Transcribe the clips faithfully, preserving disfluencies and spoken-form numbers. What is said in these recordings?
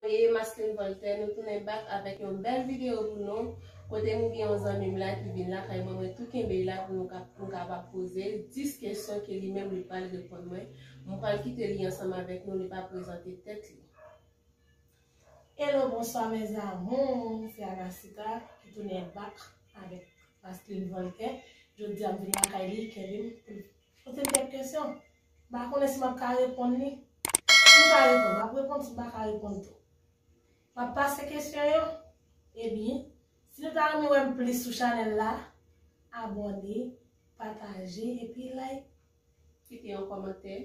E Masline Voltaire, nou tounen back avèk yon bèl videyo pou nou, kote nou gen yon zanmi m la ki vin lakay mwen, mwen tou kenbe l la pou nou ka, pou nou kapab poze dis kesyon ke li menm li pral reponn mwen. Mwen pral kite li ansanm avèk nou, li pa prezante tèt li. Hello, bonsoir mes amours, se Anacita ki tounen back avèk Masline Voltaire. Jodi a m vin lakay li, kenbe m pou l poze m kèk kesyon. M pa konnen si m ap ka reponn li. Si m ka reponn, m ap reponn, si m pa ka reponn tou. M ap pase kesyon yo. Ebyen, si nou ta renmen wè m plis sou chanèl la, abòne, pataje, epi like. Kite yon kòmantè.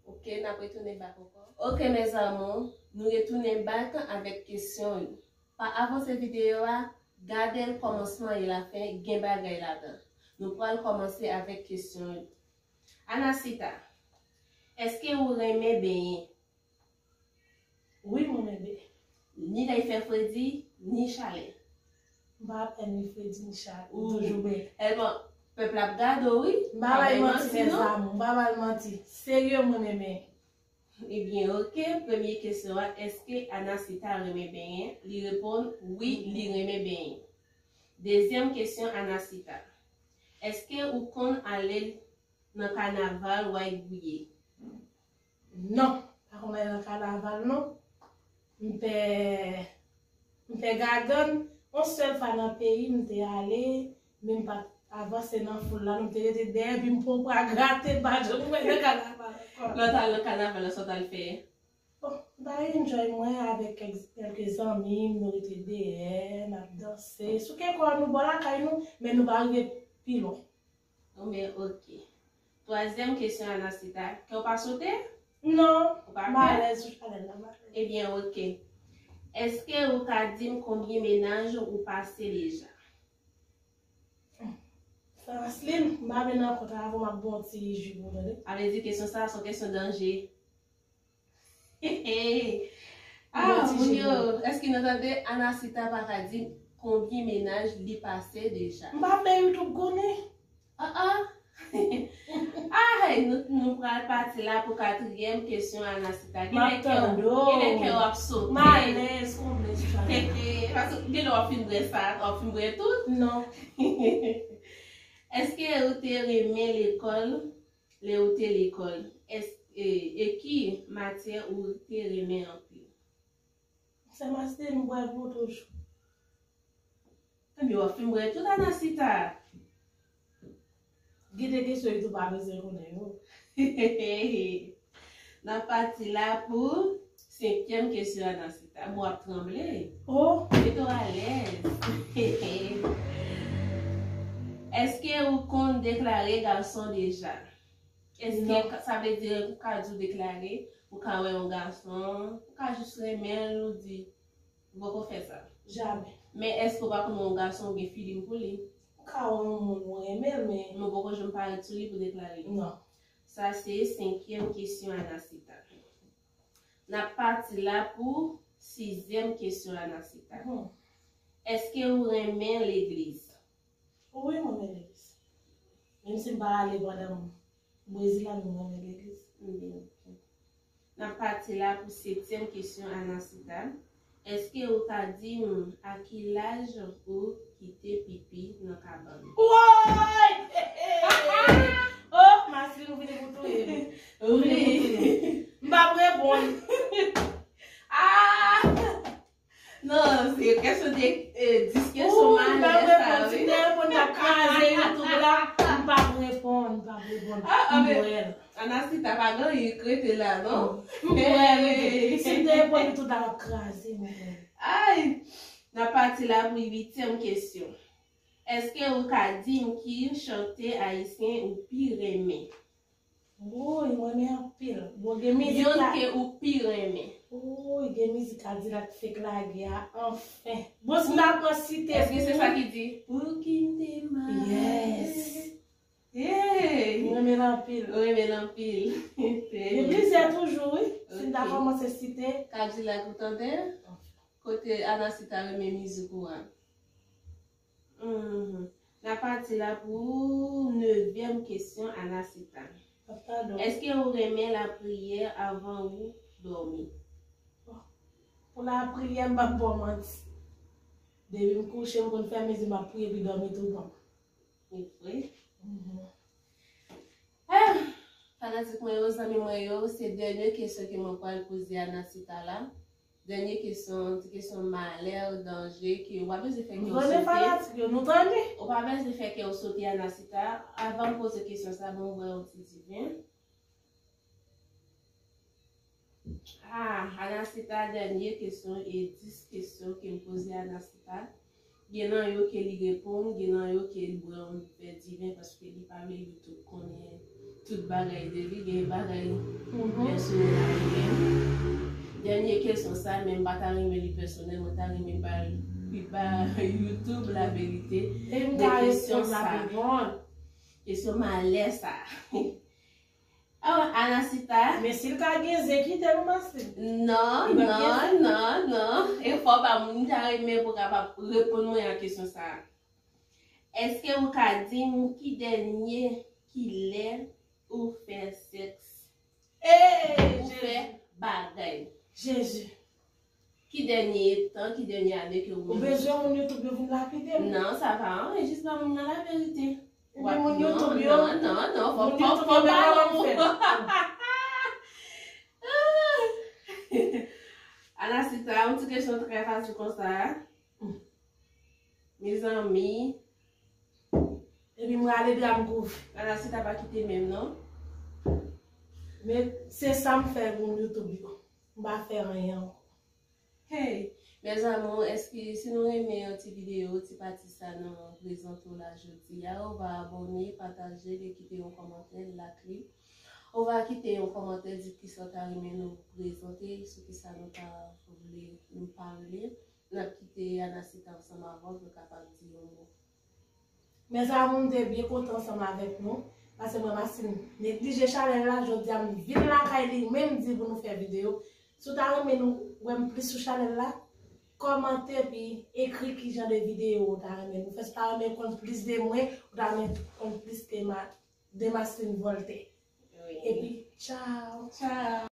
Ok, n ap retounen back ankò. Ok, mes amours, nou retounen back avèk kesyon yo. Pa avanse videyo a, gade l kòmansman e lafen, gen bagay ladan. Nou pral kòmanse avèk kesyon yo. Anacita, èske ou renmen benyen? Wi, mwen renmen benyen. Ni lè l fè fredi, ni chalè. M pa pè ni fredi, ni chalè. M toujou benyen. Tèlman pèp la ap gade w, wi. M pa bay manti, mes amours, m pa bay manti. Serye, mwen renmen benyen. Ebyen, ok. Premye kesyon an, èske Anacita renmen benyen? Li reponn, wi, li renmen benyen. Dezyèm kesyon, Anacita. Èske ou konn ale nan kanaval Way Gouye? Non, pa konn ale nan kanaval, non. M pè, m pè gagann. Yon sèl fwa nan peyi m te ale, men m pa t avanse nan foul la, non, m te rete dèyè, epi m pran bra grate, m pa janm wè nan kanaval ankò. Lè w t al nan kanaval la, sa w t al fè? Bon, m t al enjoy mwen avèk kèk, kèlke zanmi m, nou rete dèyè, n ap danse. Sou kè kò nou bò lakay nou, men nou pa rive pi lwen. Bon, men, ok. Twazyèm kesyon, Anacita. Kè w pa sote? Non, m alèz sou chanèl la, m alèz. Ebyen, ok. Èske ou ka di m konbyen mennaj ou pase deja? Francine, m pa vle nan kont la, avan m ap bon ti ji pou ou, tande? A vle di kesyon sa a se yon kesyon danje. Ah, moun yo, èske nou tande? Anacita pa ka di konbyen mennaj li pase deja. M pa vle YouTube konnen. Ah, ah. Ah, hey, nou, nou pral pati la pou katriyèm kesyon, Anacita. Gen lè kè w, gen lè kè w ap sote. M alèz konplè sou sa. Paske gen lè w ap fin bwè sa, w ap fin bwè tout. Non. Èske ou te renmen lekòl lè ou te lekòl? Èske, e, e ki matyè ou te renmen anpil? Se master m bwè pou toujou. Ebyen, w ap fin bwè tout, Anacita. Gen de kesyon ou tou pa bezwen konnen yo. N ap pati la pou senkyèm kesyon, Anacita. Bon, w ap tranble. Oh! Mete w alèz. Èske ou konn deklare gason deja? Èske sa vle di ou ka di w deklare, ou ka wè yon gason, ou ka jis renmen l, ou di, ou poko fè sa? Jamè. Men èske ou pa konn yon gason ou gen feeling pou li? Ou ka wè yon moun ou renmen l, men. Men ou poko janm parèt sou li pou deklare? Non. Sa se senkyèm kesyon, Anacita. N ap pati la pou sizyèm kesyon, Anacita. Hmm. Èske ou renmen legliz? Wi, mwen renmen legliz. Menm si m pa ale pandan m Brezil la, men mwen renmen legliz. Ebyen, ok. N ap pati la pou setyèm kesyon, Anacita. Èske ou ka di m a ki laj ou kite pipi nan kabann? Woy! Oh, Masli, nou vini pou touye m. Wi. M p ap reponn. Ah! Non, se kesyon de, eh, dis kesyon malè sa, wi. Si m te reponn, t ap kraze YouTube la. M p ap reponn, m p ap reponn. Ah, ah, men, m wè l. Anasita pa gen anyen k rete la, non? M wè l. Si m te reponn li tout la, l ap kraze m. Ay! N ap pati la pou uityèm kesyon. Èske ou ka di m ki chante ayisyen ou pi renmen? Woy, mwen renmen anpil. Bon, gen mizik la. Youn ke ou pi renmen. Woy, gen mizik Kadilak fèk lage a, anfen. Bon, si m ta pran site. Èske se sa ki di, pou ki m te mare? Yes. Hey! Mwen renmen l anpil. Ou renmen l anpil. Gen plizyè toujou, wi. Si m ta kòmanse site. Kadilak ou tande? Kote Anasita renmen mizik ou a? Mhm. N ap pati la pou nevyèm kesyon, Anasita. Èske ou renmen lapriyè avan ou dòmi? Pou lapriyè, m p ap ba w manti. Depi m kouche, m konn fèmen zye m, m ap priye epi dòmi tou pran. E vre? Mhm. Ah! Fanatik mwen yo, zanmi mwen yo, se dènye kesyon ke mwen pral poze Anasita la. Dènye kesyon, ti kesyon malè, danje, ke w pa bezwen fè ke w sote. Fanatik yo, nou tande? Ou pa bezwen fè ke w sote Anasita. Avan m poze kesyon sa, ban m bwè yon ti diven. Ah, Anasita, dènye kesyon e dis kesyon ke m poze Anasita. Gen nan yo ke li reponn, gen nan yo ke li bwè yon vè diven paske li pa vle YouTube konnen tout bagay de li, gen bagay pèsonèl a li menm. Dènye kesyon sa, men m pa ta renmen li pèsonèl, mwen ta renmen ba, li ba YouTube laverite de kesyon sa. Kesyon malè sa. Oh, Anasita. Men si l ka gen zen, kite nou, Maslin. Non, non, non, non. E fò w ba moun, m ta renmen pou w kapab reponn mwen a kesyon sa a. Èske ou ka di m ki dènye, ki lè ou fè sèks? Ou fè bagay? Jezi. Ki dènye tan, ki dènye ane ke ou... Ou bezwen moun YouTube yo vin lapide m? Non, sa pa anyen, jis ban moun nan laverite. Epi moun YouTube yo, non, non, non, fò, fò, fò ba nou. Anasita, yon ti kesyon trè fasil konsa. Mezanmi. Epi m rale dra m kouvri. Anasita pa kite menm, non. Men se sa m fè moun YouTube yo. M pa fè anyen ankò. Hey, mes amours, èske si nou renmen yon ti videyo, ti pati sa nou prezante w la jodi a, ou va abòne, pataje l e kite yon kòmantè, like li. Ou va kite yon kòmantè, di kisa w ta renmen nou prezante, sou kisa nou ta vle nou pale. N ap kite Anasita ansanm avè w pou l kapab di yon mo. Mes amours, m te byen kontan ansanm avèk nou, paske mwen, Maslin neglije chanèl la, jodi a m vin lakay li, men m di pou nou fè videyo. Si w ta renmen nou wè m plis sou chanèl la, kòmante epi ekri ki jan de videyo w ta renmen nou fè. Si w ta renmen konn plis de mwen, ou ta renmen konn plis de ma, de Maslin Voltaire. Wi. Epi, tchaw. Tchaw.